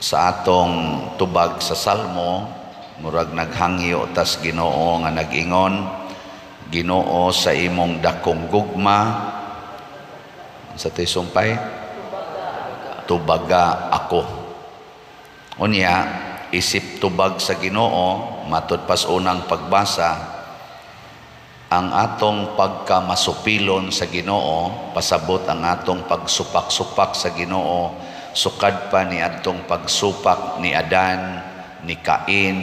Sa atong tubag sa Salmo, murag naghangyo tas Ginoo nga nag-ingon, "Ginoo, sa imong dakong gugma," sa to'y sumpay, "tubaga ako." Unya, isip tubag sa Ginoo, matud pas unang pagbasa, ang atong pagkamasupilon sa Ginoo, pasabot ang atong pagsupak-supak sa Ginoo, sukad pa ni adtong pagsupak ni Adan, ni Cain,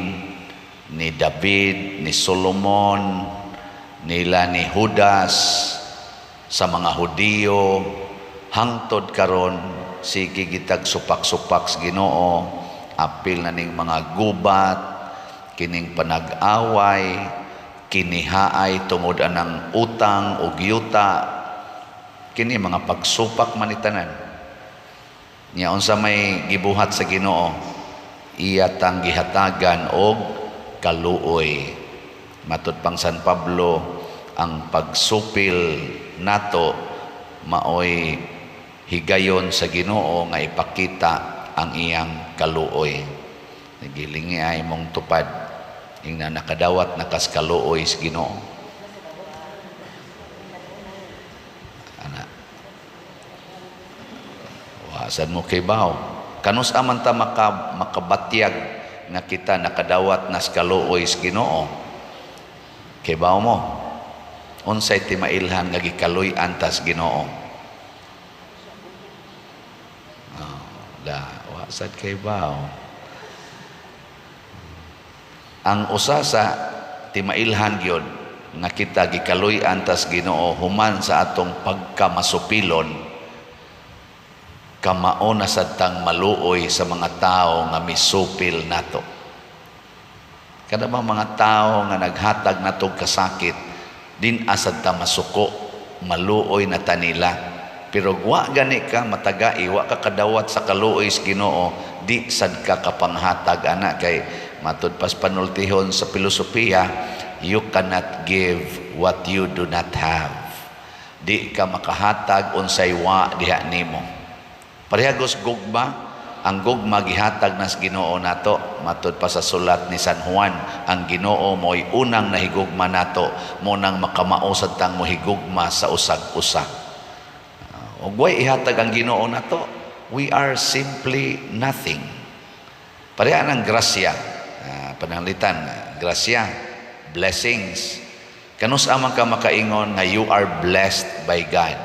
ni David, ni Solomon, nila ni Judas, sa mga Hudiyo, hangtod karon sige gitag supak-supak sa Ginoo, apil na ning mga gubat, kining panag-away, kinihaay tungod anang utang ug yuta, kini mga pagsupak man ni tanan. Nya unsa may gibuhat sa Ginoo? Iya tang gihatagan og kaluoy. Matud pang San Pablo, ang pagsupil nato maoy higayon sa Ginoo nga ipakita ang iyang kaluoy. Nagilingi ay mong tupad. Ingna nakadawat na kas kaluoy sa Ginoo. Ana. Wasan mo kay baw. Kanus aman ta makabatyag nga kita nakadawat nas kaluoy sa Ginoo? Kay baw mo. Unsay timailhan nga gikaluy-an tas Ginoo? Oh, da, wasad kay baw. Ang usa sa timailhan gyud nga kita gikaluy-an tas Ginoo human sa atong pagkamasupilon, kamao na sad tang maluoy sa mga tao nga misupil nato. Kada bang mga tao nga naghatag natog kasakit, din asad ta masuko, maluoy na tanila. Pero wa gani ka matagai, wa ka kadawat sa kaluoy sa Ginoo, di sad ka kapanghatag ana, kay matud pas panultihon sa filosofiya, you cannot give what you do not have. Di ka makahatag unsay wa diha nimo. Parehagos gugma, ang gugma gihatag nas Ginoo nato, matud pa sa sulat ni San Juan, ang Ginoo mo'y unang nahigugma nato, mo nang makamao sad tang mohigugma sa usag usa. Ug way ihatag ang Ginoo nato, we are simply nothing. Pareha ng grasya, pananglitan, grasya, blessings. Kanus amang ka makaingon nga you are blessed by God?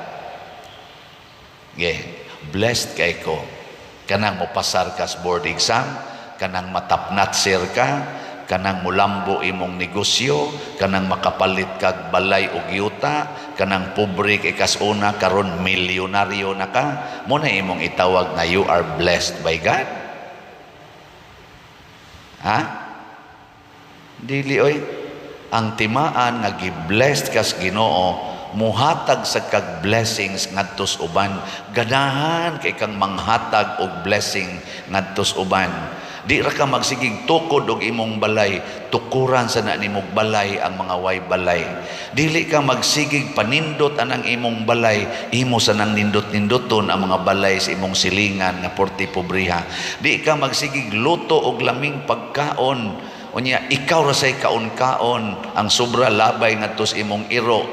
Yeah, blessed kay ko. Kanang mopasar ka sa board exam, kanang matapnatser ka, kanang mulambo imong negosyo, kanang makapalit kag balay og yuta, kanang pobre kay kas una karon milyonaryo na ka, mo na imong itawag na you are blessed by God? Ha? Dili oy. Ang timaan nga gi-blessed kas Ginoo, muhatag sa kag blessings ngadtos uban. Ganahan kay kang manghatag og blessing ngadtos uban. Di ra ka magsigig tukod og imong balay, tukuran sa na nimog balay ang mga way balay. Dili ka magsigig panindot anang imong balay, imo sa nang nindot-nindoton ang mga balay sa imong silingan nga porti pobriha. Di ka magsigig luto og laming pagkaon, unya ikaw ra say kaon-kaon, ang sobra labay ngadto sa imong iro,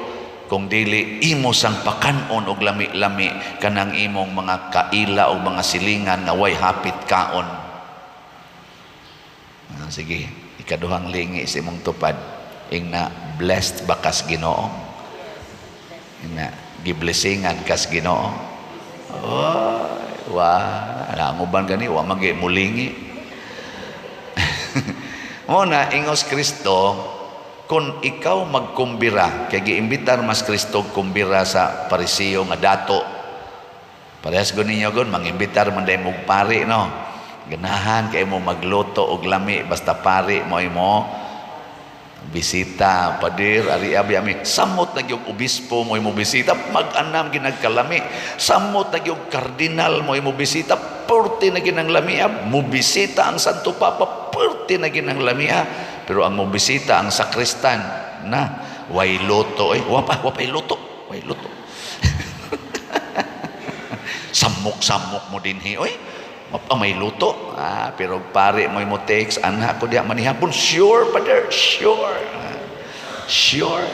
kung dili imo sang pakanon og lami-lami kanang imong mga kaila o mga silingan nga way hapit kaon. Ah, sige, ikaduhang lingi sa imong tupad. Ingna blessed ba kas Ginoo? Ingna giblesingan kas Ginoo? Oh, wa, ang uban gani wa magi mulingi. Mo na ingos Kristo, kung ikaw magkumbira, kay giimbitar mas Kristo kumbira sa Parisiyo nga dato. Parehas gud ninyo gon mangimbitar man day mog pari, no. Ganahan kay mo magluto og lami basta pari mo imo bisita. "Pader, ari abi ami." Samot na gyud obispo mo imo bisita, mag-anam ginagkalami. Samot na gyud kardinal mo imo bisita, perti na ginang lamia. Mo bisita ang Santo Papa, perti na ginang lamia. Pero ang mo bisita ang sakristan na way luto eh. Wa pa, wa pa'y luto, way luto. Samok-samok mo dinhi oy. May luto. Ah, pero pare mo mo text, anak ko diha manihapon, "Sure, Father, sure." Ah, sure.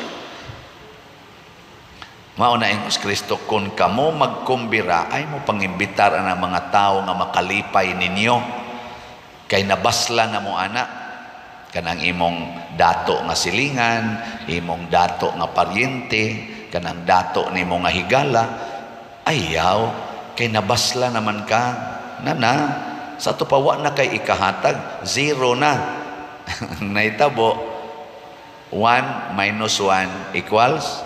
Mao na ingos Kristo, kung kamo magkumbira, ay mo pangimbitar ang mga tao nga makalipay ninyo. Kay nabasla na mo ana kanang imong dato nga silingan, imong dato nga paryente, kanang dato nimo nga higala, ayaw, kay nabasla naman ka. Na na, sa ato pa wa na kay ikahatag, zero na. Naitabo, 1 minus 1 equals?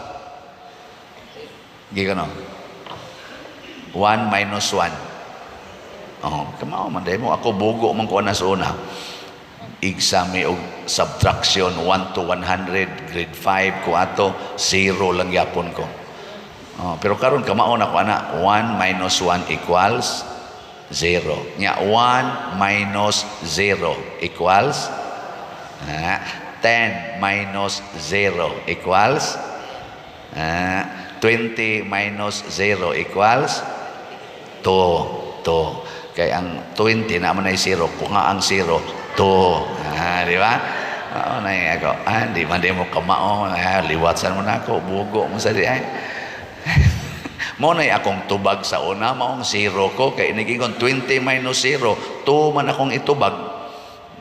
Giga no? 1 minus 1. Oh, kamao man mo ako, bugo man ko na sa una. Exam og subtraction 1 to 100, grade 5 ko ato, zero lang yapon ko. Oh, pero karon kamao na ko ana, 1 minus 1 equals 0. Nya 1 minus 0 equals 10 minus 0 equals 20 minus 0 equals 2. 2. Kay ang 20 na man ay 0, kung nga ang 0, 2. Ah, di ba? Oo, na ako. Ah, di man di mo kamao. Ah, liwatsan mo na ako. Bugo mo sa di ay. Mo na akong tubag sa una, maong 0 ko. Kay inigingon 20 minus 0, 2 man akong itubag.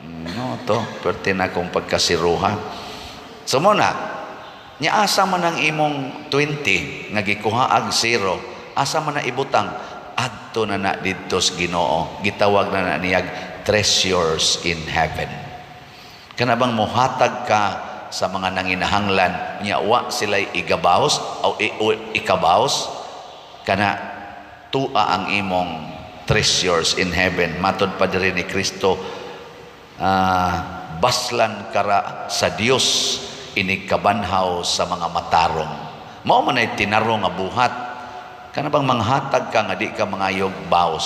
No, to. Pwerte na akong pagkasiruha. So mo na, nya asa man ang imong 20 nga gikuha ag 0, asa man na ibutang? Adto na na didto sa Ginoo. Gitawag na na niyag treasures in heaven. Kana bang mohatag ka sa mga nanginahanglan, nya wa sila igabaws o ikabaws, kana tua ang imong treasures in heaven. Matod pa diri ni Kristo, baslan kara sa Dios inig kabanhaw sa mga matarong. Mao man ay tinarong nga buhat, kana bang manghatag ka nga di ka mangayog baws.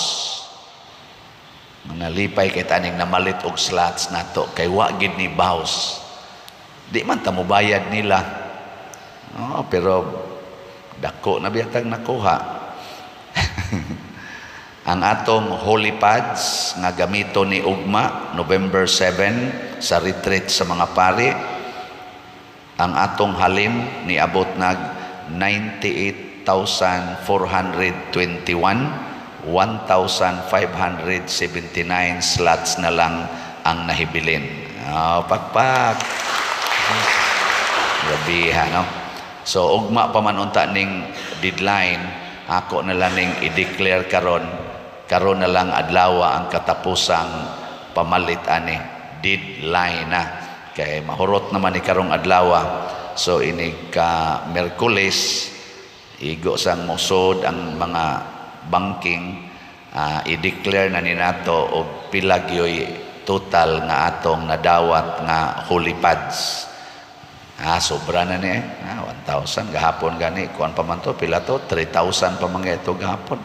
Nalipay kay taning namalit og slots nato kay wa gid ni baws. Di man ta mobayad nila. Oh, pero dako na biyatag nakuha. Ang atong holy pads nga gamito ni ugma November 7 sa retreat sa mga pari, ang atong halin niabot nag 98,421, 1,579 slots na lang ang nahibilin. Oh, pakpak. Grabe ha, no? So, ugma pa man unta ning deadline, ako na lang ning i-declare karon, karon na lang adlawa ang katapusang pamalit ani. Deadline na. Kay mahurot naman ni karong adlawa. So, ini ka Merkules, igo sang mosod ang mga banking, i-declare na ni nato og pila gyoy total nga atong nadawat nga holy pads. Ah, sobra na ni eh. Ah, 1,000 gahapon gani kuan pa man to, pila to, 3,000 pa man ito gahapon.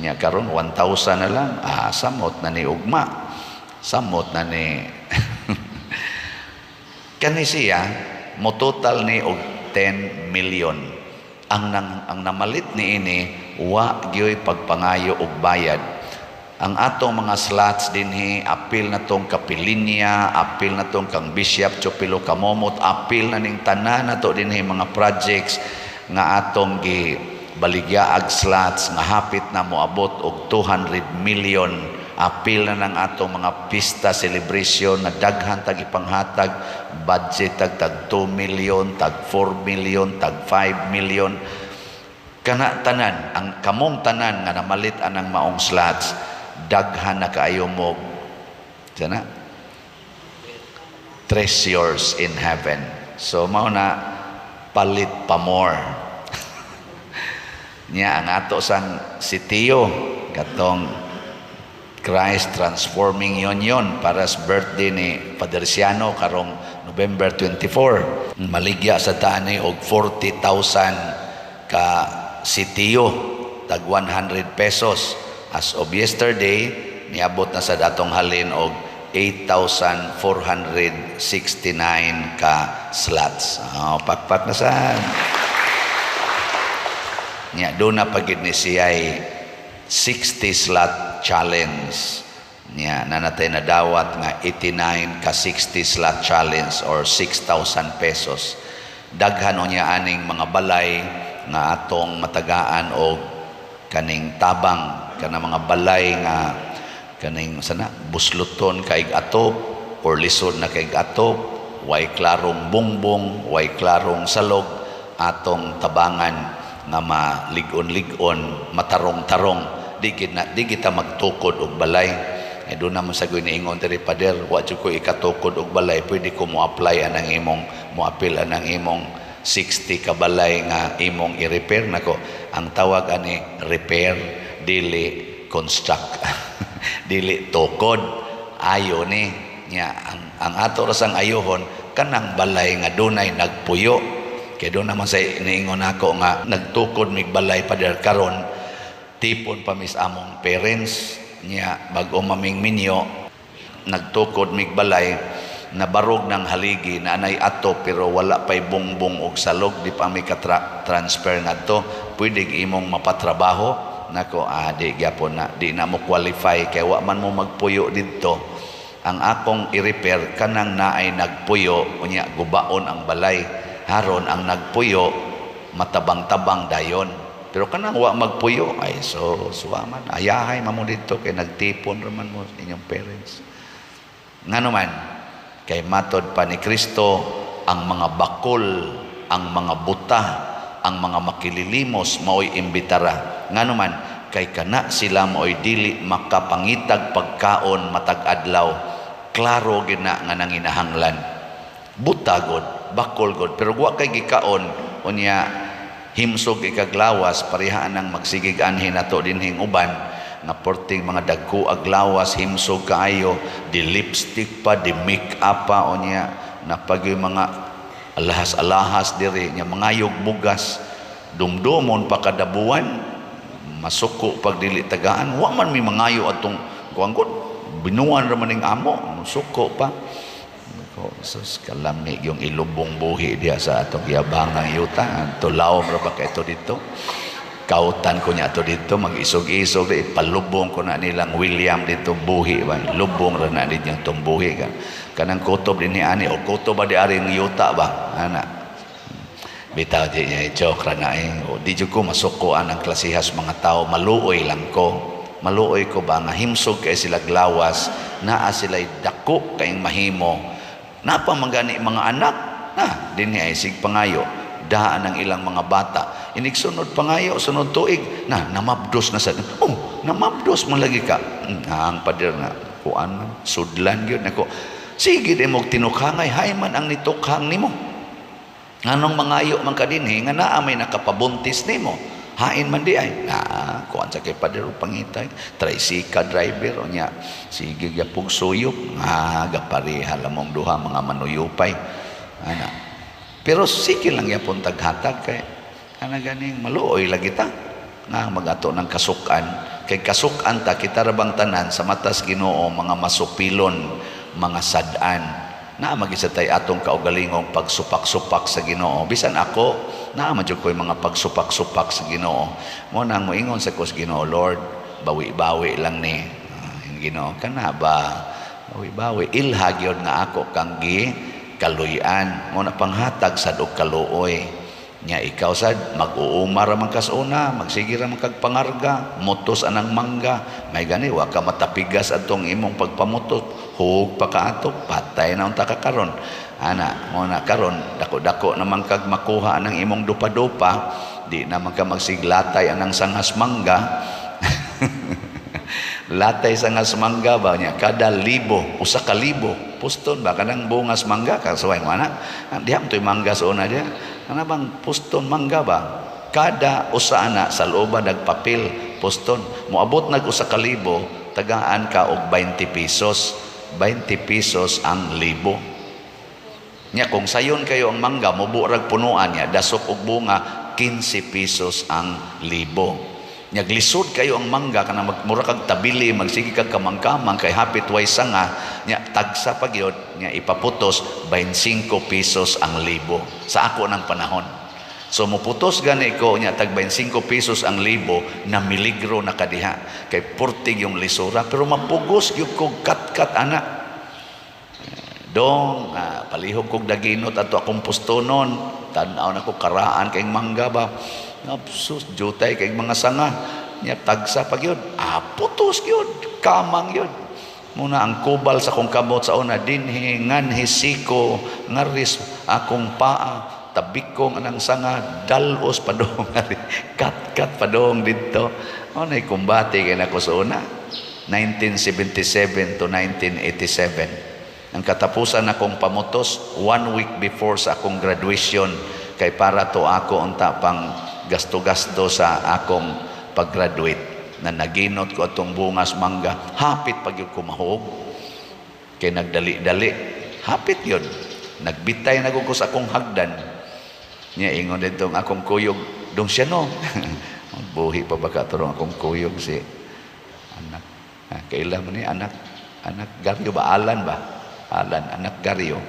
Nya karon 1,000 na lang. Ah, samot na ni ugma. Samot na ni kani siya mo total ni og 10 million. Ang namalit ni ini wa gyoy pagpangayo og bayad. Ang atong mga slots dinhi, apil na tong Kapilinya, apil na tong kang Bishop Chopilo Camomot, apil na ning tanan nato dinhi mga projects nga atong gi baligyaag slots nga hapit na moabot og 200 million. Apil na ng atong mga pista celebration na daghan tag ipanghatag budget, tag tag 2 million, tag 4 million, tag 5 million. Kana tanan, ang kamong tanan nga namalit anang maong slots, daghan na kaayo mo sana treasures in heaven. So mao na, palit pa more. Nya ang ato sang sitiyo katong Christ Transforming Union para sa birthday ni Father Siano karong November 24, maligya sa tani og 40,000 ka sitiyo tag 100 pesos. As of yesterday, niabot na sa datong halin og 8,469 ka slots. Oh, pakpak na sa. Nya doon na pagid ni siya'y 60 slot challenge. Nya nanatay na dawat nga 89 ka 60 slot challenge or 6,000 pesos. Daghan unya aning mga balay nga atong matagaan og kaning tabang, kana mga balay nga kaning sana busluton kaig atop or lisod na kaig atop, way klarong bungbong, way klarong salog, atong tabangan nga malig-on-lig-on, matarong-tarong. Di gid na, di kita magtukod og balay. Eh, doon naman sa niingon diri, "Pader, wa jud ko ikatukod og balay, pwede ko mo apply anang imong, mo apil anang imong 60 ka balay nga imong i-repair?" Nako, ang tawag ani repair, dili construct, dili tukod. Ayo ni nya ang ato ra sang ayohon kanang balay nga dunay nagpuyo. Kay doon naman sa niingon ako nga nagtukod mig balay, pader, karon tipon pa mis among parents niya, bag-o maming minyo, nagtukod mig balay, nabarog ng haligi na anay ato pero wala pay bungbong og salog, di pa mi ka transfer ngadto. "Pwede imong mapatrabaho?" Nako, ah, di gyapon na, di na mo qualify kay wa man mo magpuyo didto. Ang akong i-repair kanang naay nagpuyo, unya gubaon ang balay, haron ang nagpuyo matabang-tabang dayon. Pero kanang wa magpuyo ay so suwaman, ayahay mamo didto kay nagtipon raman mo inyong parents. Ngano man, kay matod pa ni Kristo, ang mga bakol, ang mga buta, ang mga makililimos maoy imbitara. Ngano man, kay kana sila maoy dili makapangitag pagkaon matag adlaw. Klaro gid na nga nanginahanglan. Buta god, bakol god, pero wa kay gikaon, unya himsog ikaglawas, parehaan ang magsigig anhin nato dinhing uban nga porting mga dagko aglawas, himsog kaayo, di lipstick pa, di make up pa, unya napagyoy mga alahas-alahas diri nya, mangayog bugas, dumdumon pa kada buwan, masuko pag dili tagaan. Wa man mi mangayo atong kuan gud, binuan ra man ning amo, suko pa ko. Sus, kalami yung ilubong buhi diya sa atong yabangang yuta. Tulaw ra ba kay ito dito? Kautan ko niya ato dito, mag-isog-isog, ipalubong ko na nilang William dito buhi ba. Lubong ra na din yung buhi ka. Kanang kutob din ni ani o kutob ba di ari ng yuta ba? Ana. Bitaw di niya, joke ra na eh. O, di jud ko masukuan ang klasihas mga tao, maluoy lang ko. Maluoy ko ba nga himsog kay sila glawas, naa sila dako kayong mahimo. Napa man gani mga anak na dinhi ay sig pangayo daan ang ilang mga bata. Inig sunod pangayo, sunod tuig, na namabdos na sa, oh, namabdos mo lagi ka. Ang pader na kuan man, sudlan gyud nako. Sige di mo tinukhangay, hay man ang nitukhang nimo. Nganong mangayo man ka dinhi nga naa may nakapabuntis nimo? Hain man di ay. Na kuan sa kay pader pangitay, tricycle driver unya. Sige gyapog suyop nga gapareha lamong duha, mga manuyupay. Ana. Pero sige lang yapon taghatag kay ana ganing maluoy lagi ta nga magato ng kasukan, kay kasukan ta kita ra bang tanan sa matas Ginoo, mga masupilon, mga sad-an na magisa tay atong kaugalingong pagsupak-supak sa Ginoo. Bisan ako, naa man jud ko'y mga pagsupak-supak sa Ginoo. Mo nang moingon sa ko sa Ginoo, "Lord, bawi-bawi lang ni." Ah, Ginoo kana ba, bawi-bawi, ilha gyud nga ako kang gi kaluy-an. Mo na panghatag sad og kaluoy nya. Ikaw sad mag-uuma ra man kas una, magsige ra man kag pangarga, mutos anang mangga. May gani wa ka matapigas atong imong pagpamutos, hug pa ka ato, patay na unta ka karon. Ana mo na karon dako-dako naman kag makuha anang imong dupa-dupa, di naman ka magsiglatay anang sangas mangga. Latay sangas mangga ba niya, kada libo, 1,000 puston ba kanang bungas mangga kasuway mo ana diha to'y mangga sa una diha, kana bang puston mangga ba, kada usa ana sa looban nagpapil puston, moabot nag 1,000, tagaan ka og 20 pesos, 20 pesos ang libo nya. Kung sayon kayo ang mangga, mubo rag punuan niya, dasok og bunga, 15 pesos ang libo. Nya glisod kayo ang mangga, kana magmura kag tabili, magsige kag kamangkamang kay hapit way sanga nya, tagsa pa gyud nya, ipaputos, 25 pesos ang libo sa ako ng panahon. So muputos gani ko nya tag 25 pesos ang libo na miligro na kadiha kay purtig yung lisura, pero mapugos gyud ko kat-kat ana. Dong palihog kog daginot ato akong pustonon, tan-aw nako karaan kay mangga ba. Sus, jutay kay mga sanga nya tagsa pa gyud. Putos gyud, kamang gyud. Muna ang kubal sa akong kamot sa una dinhi nganhi siko ngaris akong paa, tabikong anang sanga, dalos padong kat-kat padong didto. Mo nay kumbate kay nako sa una 1977 to 1987. Ang katapusan akong pamutos one week before sa akong graduation kay para to ako unta pang gasto-gasto sa akong pag-graduate na naginot ko atong bungas mangga, hapit pag yun kumahog kay nagdali-dali, hapit yun nagbitay na ko sa akong hagdan niya. Ingon dito ang akong kuyog, dong siya no buhi pa ba ka turong akong kuyog, si anak kaila man ni anak anak Garyo ba, Alan ba, Alan anak Garyo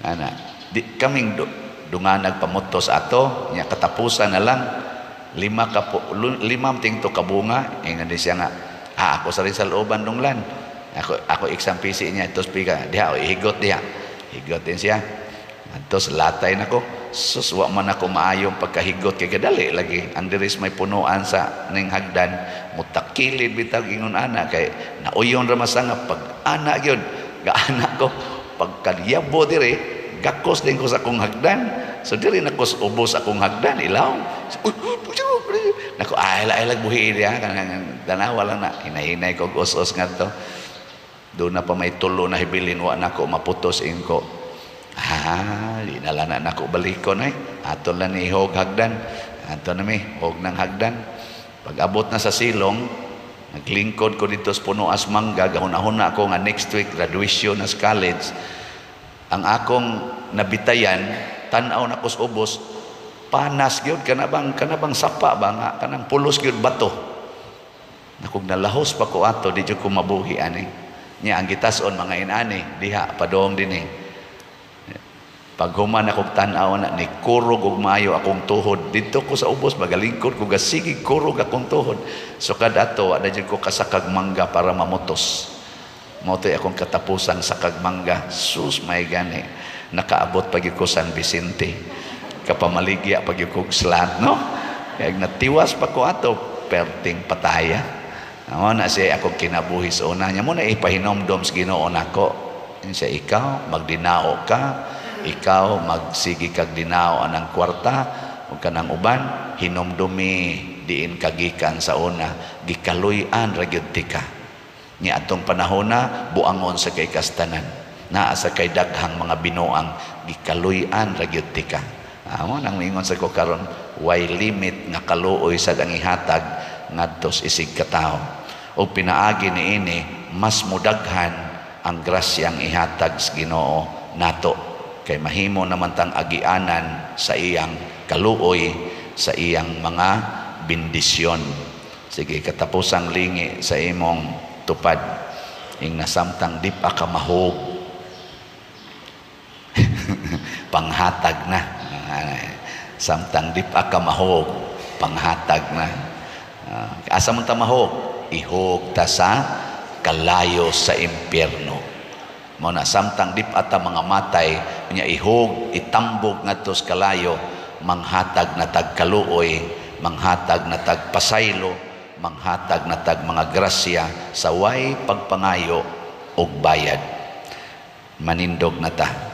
ana di kaming dunganag pamutos ato nya katapusan na lang lima ka lima ting to kabunga. Ingon din siya nga ako sa rin sa looban dunglan ako ako exam PC niya tos pika diha o higot diha higot din siya. Antos latay nako, sus, wa man ako maayong pagkahigot kay kadali lagi ang diris may punuan sa ning hagdan, mutakilid bitaw ingon ana kay nauyon ra masanga pag ana gyud gaana ko pagkadiyabo dire gakos din ko sa akong hagdan. So diri na ko ubos akong hagdan ilaw. Nako ay ay buhi diha kanang tanawa lang na hinay-hinay ko us-us ngadto do na pa may tulo na hibilin, wa nako maputos ingko. Di na lang na nako balikon ay. Ato lang ni hog hagdan. Ato na mi hog ng hagdan. Pag abot na sa silong, naglingkod ko dito sa Punoas Mangga, gahuna-huna ako nga next week graduation na sa college. Ang akong nabitayan, tan-aw na ko sa ubos, panas gyud kana bang sapa ba nga kanang pulos gyud bato. Nakog nalahos pa ko ato, di jud ko mabuhi ani. Nya ang gitason mga inani diha padong dinhi. Paghuman akong tan-aw na ni kurog og maayo akong tuhod didto ko sa ubos magalingkod ko gasigi kurog akong tuhod. So kad ato wa na jud ko kasakag mangga para mamutos. Mao to'y akong katapusang sakag mangga. Sus, may gani nakaabot pa gyud ko San Vicente. Kapamaligya pa gyud kog slant no. Kay natiwas pa ko ato perting pataya. Amo na siya akong kinabuhi sa una niya mo na ipahinomdom sa Ginoo nako. Siya ikaw magdinao ka, ikaw magsigi kag dinao anang kwarta ug kanang uban, hinomdumi diin kagikan sa una, gikaluy-an ra gyud tika. Nya atong panahona buangon sa kay kastanan. Naa sa kay daghang mga binuang, gikaluy-an ra gyud tika. Amo nang miingon sa ko karon, way limit nga kaluoy sa ang ihatag ngadto sa isig katawo. Ug pinaagi niini mas mudaghan ang grasyang ihatag sa Ginoo nato kay mahimo naman tang agianan sa iyang kaluoy, sa iyang mga bendisyon. Sige, katapusang lingi sa imong tupad ing nasamtang di pa ka mahog, panghatag na. Samtang di pa ka mahog, panghatag na. Asa man ta mahog? Ihog ta sa kalayo sa impyerno. Mo na samtang di pa ta mga matay nya ihog, itambog ngadto sa kalayo, manghatag na tag kaluoy, manghatag na tag pasaylo, manghatag na tag mga grasya sa way pagpangayo og bayad. Manindog na ta.